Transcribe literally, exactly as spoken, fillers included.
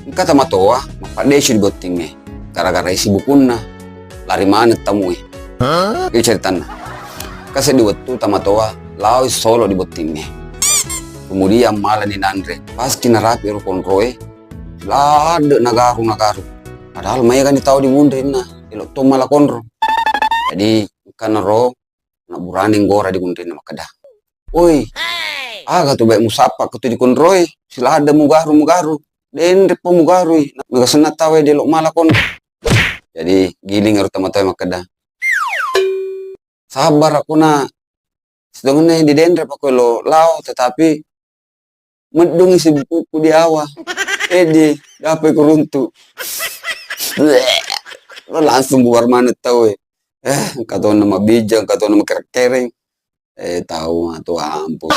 Engka tamatoa mappaddeceng di bottingnge, gara-gara isi bukunna, lari maneng tamue. Itu ceritanna. Engka seddi wettu tamatoa laoi solo di bottingnge. Kemudian malani nanre, paski narapi ero konroe, ladde nagaru-nagaru. Padahal maegani tau di munrinna, elo to mala konro. Jadi engka naro na burane nggora di munrinna makkeda, "Oi, aga tu baik musappa ko tu di konroi, siladde mugaru-mugaru. Denre pa mugarui, mega senna tau e di elo mala konro." Jadi giling ero tamatoa makkeda, "Sabar aku na, sitongenna di denre pa ko elo lao, tetapi meddungi si bukuku di awa. Edi, dapai kuruntu." Lo langsung bubar maneng tau e. Eh, engka tona mabijang, engka tona makereng-kereng. Eh, tau matu ampo.